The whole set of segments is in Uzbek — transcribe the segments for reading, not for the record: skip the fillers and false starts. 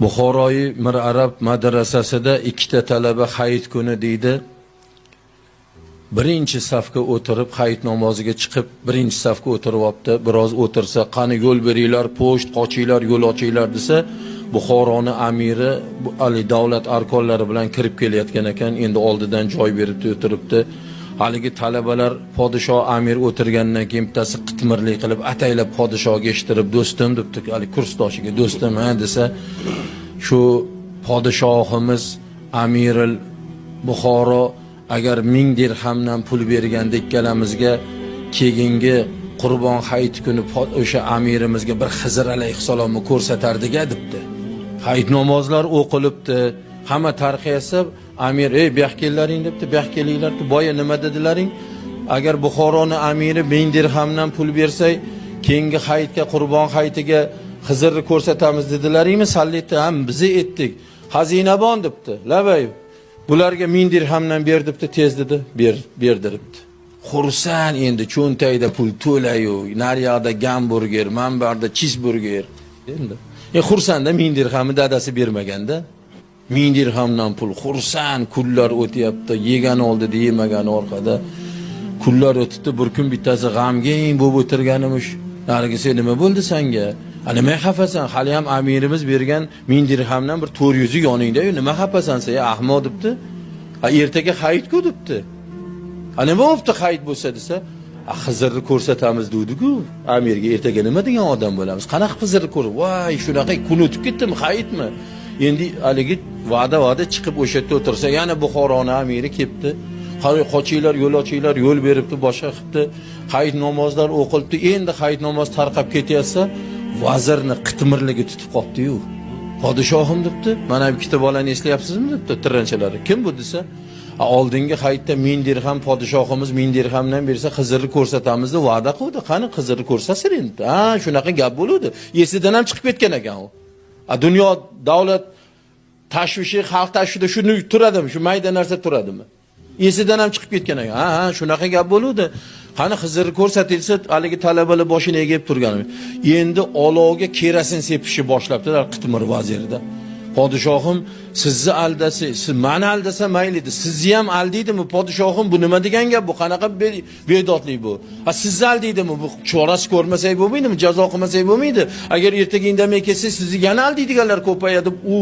Buxoroyi Mir Arab madrasasida ikkita talaba hayit kuni deydi. Birinchi safga o'tirib hayit namoziga chiqib, birinchi safga o'tirib olibdi. Biroz o'tirsa, qani yo'l beringlar, po'sht qochinglar, yo'l ochinglar desa, Buxoroni amiri ali davlat arkonlari bilan kirib kelayotgan ekan. Endi oldidan joy beribdi, o'tiribdi. Haligi talabalar podshoh amir o'tirgandan keyin bittasi qitmirlik qilib ataylab podshohga eshittirib, do'stim debdi, hali kursdoshiga do'stim ha desa, shu podshohimiz amiril Buxoro agar 1000 dirhamdan pul berganda ikkalamizga keyingi Qurbon hayit kuni o'sha amirimizga bir Xizr alayhissalomni ko'rsatardik-a debdi. Hayit namozlar o'qilibdi. Hamma tarqiyasa amir, "Ey, bu yoqqa kellaring" debdi, "Bu yoqqa kelinglar" debdi. Boya nima dedilaring? Agar Buxoroni amiri 1000 dirhamdan pul bersak, keyingi hayitga, Qurbon hayitiga Xizrni ko'rsatamiz dedilaringmi? Sallitdi, ham bizni etdik. Xazinabon debdi. Labay. Bularga 1000 dirhamdan ber debdi, tez dedi, berdiribdi. Xursand endi cho'ntagida pul to'layu, naryoqda gamburger, manbarda chizburger. Endi xursandda 1000 dirhamni dadasi bermaganda. 1000 dirhamdan pul, xursand kunlar o'tyapti, yegani oldida, yemagani orqada. Kunlar o'tibdi, bir kun bittasi g'amgin bo'lib o'tirganimish. Narigisi nima bo'ldi senga? A nima xafasan? Hali ham amirimiz bergan 1000 dirhamdan bir 400 yoningda-yu, nima xafasan sen? Ahmoq debdi. A ertaga hayit-ku debdi. A nima bo'pti hayit bo'lsa desa, a Xizrni ko'rsatamiz dedi-ku. Amirga ertaga nima degan odam bo'lamiz? Qanaqa Xizrni ko'r? Voy, shunaqa kun o'tib ketdimi, hayitmi? Endi haligi va'da chiqib o'sha yerda o'tirsa, yana Buxoroni amiri kelibdi. Qani qochinglar, yo'l ochinglar, yo'l beribdi, boshqa qilibdi. Hayit namozlar o'qilibdi. Endi hayit namoz tarqab ketyapsa, vazirni qitmirligi tutib qolibdi-yu. Podshohim debdi, mana ikkita bolani eslayapsizmi debdi, tiranchalari. Kim bu desa, oldingi hayitda 1000 dirham podshohimiz 1000 dirhamdan bersa Xizrni ko'rsatamiz deb va'da qildi. Qani Xizrni ko'rsatsin endi. Ha, shunaqa gap bo'luvdi. Esidan ham chiqib ketgan ekan u. A dunyo davlat tashvishi, xalq tashvishida shuni turadimi? Shu mayda narsa turadimi? Esidan ham chiqib ketgan ekan. Ha, shunaqa gap bo'luvdi. Qani Xizrni ko'rsatilsa, haligi talabalar boshini egib turgan. Endi olovga kerasin sepishni boshlabdilar qitmir vazirda. Podshohim, sizni aldasa, siz meni aldasa mayli edi. Sizni ham aldaydimi podshohim? Bu nima degan gap bu? Qanaqa bedodlik bu? Ha, sizni aldaydimi? Bu chorasi ko'rmasak bo'lmaydimi? Jazo qilmasak bo'lmaydi. Agar ertaga indamay ketsa, sizni yana aldaydiganlar ko'payadi. U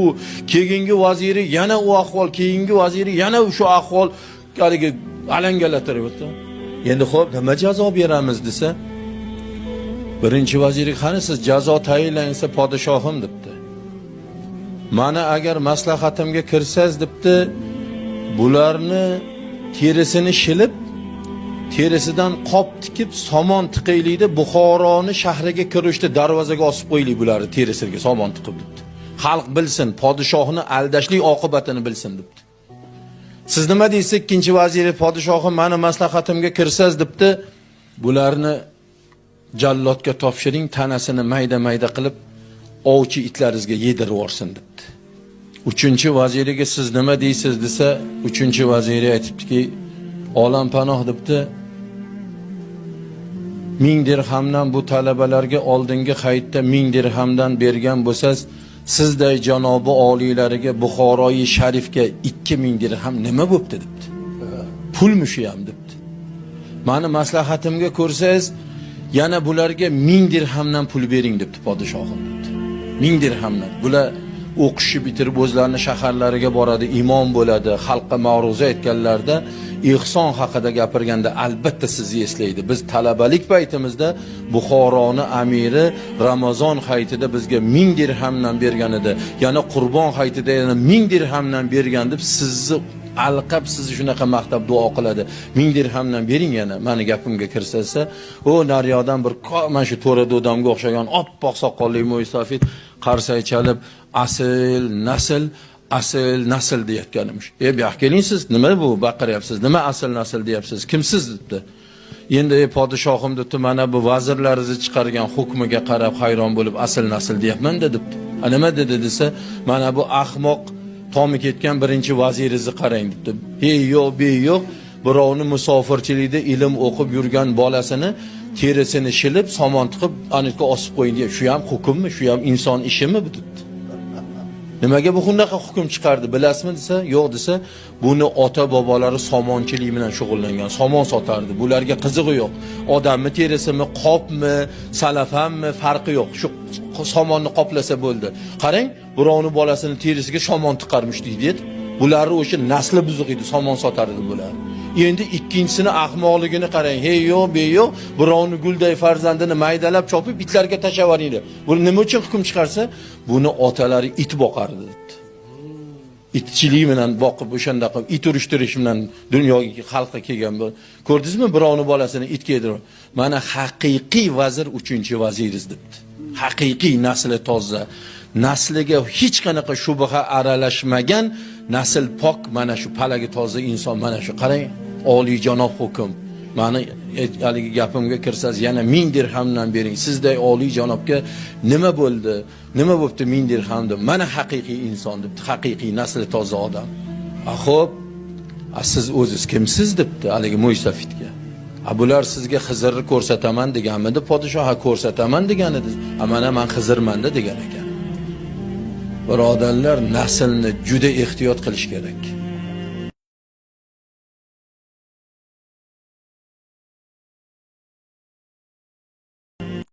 keyingi vaziri yana u ahvol, keyingi vaziri yana shu ahvol haligi alangalatiribdi. Endi xo'p, nima jazo beramiz desa, birinchi vaziri qani siz jazo tayinlang desa, podshohim debdi. Mana agar maslahatimga kirsangiz debdi, bularni terisini shilib, terisidan qop tikib, somon tiqaylikda Buxoroni shahriga kirishda darvozaga osib qo'yaylik bularni terisiga somon tiqib debdi. Xalq bilsin, podshohni aldashlik oqibatini bilsin debdi. Siz nima deysiz? Ikkinchi vaziri podshohim mani maslahatimga kirsangiz debdi, bularni jallodga topshiring, tanasini mayda-mayda qilib ovchi itlaringizga yedirib yuborsin debdi. Uchinchi vaziriga siz nima deysiz desa, uchinchi vaziri aytibdiki, olam panoh debdi. 1000 dirhamdan bu talabalarga oldingi hayitda 1000 dirhamdan bergan bo'lsangiz, sizday janobi oliylariga Buxoroyi sharifga 2000 dirham nima bo'pti debdi. Pulmi shu ham debdi. Mani maslahatimga ko'rsangiz, yana bularga 1000 dirhamdan pul bering debdi podshohim debdi. 1000 dirhamdan. Bular o'qishni bitirib o'zlarini shaharlariga boradi, imom bo'ladi, xalqqa ma'ruza aytganlarida ihson haqida gapirganda albatta sizni eslaydi. Biz talabalik paytimizda Buxoroni amiri Ramazon hayitida bizga 1000 dirhamdan bergan edi. Yana Qurbon hayitida yana 1000 dirhamdan bergan deb sizni alqab, sizni shunaqa maqtab duo qiladi. 1000 dirhamdan bering yana mani gapimga kirsa, u naryoqdan bir mana shu to'ra dodamga o'xshagan oppoq soqolli mo'ysafid qarsak chalib, asl nasl, asl nasl deyotganimish. E bu yoqqa keling siz, nima bu baqiryapsiz? Nima asl nasl deyapsiz? Kimsiz debdi. Endi ey podshohim debdi, mana bu vazirlaringizni chiqargan hukmiga qarab hayron bo'lib asl nasl deyapman debdi. A nima dedi desa, mana bu ahmoq tomi ketgan birinchi vaziringizni qarang debdi. Hey yo'q, be yo'q, birovni musofirchilikda ilm o'qib yurgan bolasini terisini shilib, somon tiqib, anitga osib qo'ying deb. Shu ham hukmmi? Shu ham inson ishimi bu debdi. Nimaga bu bunaqa hukm chiqardi bilasizmi desa, yo'q desa, buni ota bobolari somonchilik bilan shug'ullangan, somon sotardi. Bularga qizig'i yo'q. Odamni terisimi, qopmi, salafanmi farqi yo'q. Shu somonni qoplasa bo'ldi. Qarang, birovni bolasini terisiga somon tiqarmish deydi. Bularni o'sha nasli buzuq edi, somon sotar edi bular. Endi ikkinchisini ahmoqligini qarang. Hey yo'q, be yo'q, birovni gulday farzandini maydalab chopib itlarga tashlab yuboringlar. Bu nima uchun hukm chiqarsa, buni otalari it boqardi debdi. Itchilik bilan boqib o'shanda qilib it urishtirish bilan dunyoga xalqqa kelgan bu. Ko'rdingizmi, birovni bolasini itga yedirib. Mana haqiqiy vazir uchinchi vaziriz debdi. Haqiqiy nasli toza, nasliga hech qanaqa shubha aralashmagan nasl pok, mana shu palagi toza inson mana shu. Qarang, oliyjanob hukm. Mani haligi gapimga kirsangiz yana 1000 dirhamdan bering. Sizday oliyjanobga nima bo'ldi? Nima bo'pti 1000 dirham deb. Mana haqiqiy inson debdi, haqiqiy nasli toza odam. A xo'p, a siz o'ziz kimsiz debdi haligi mo'ysafidga. A bular sizga Xizrni ko'rsataman deganmidi podshoh? Ha, ko'rsataman degan edi. A mana man Xizrmanda degan ekan. Birodarlar, naslni juda ehtiyot qilish kerak.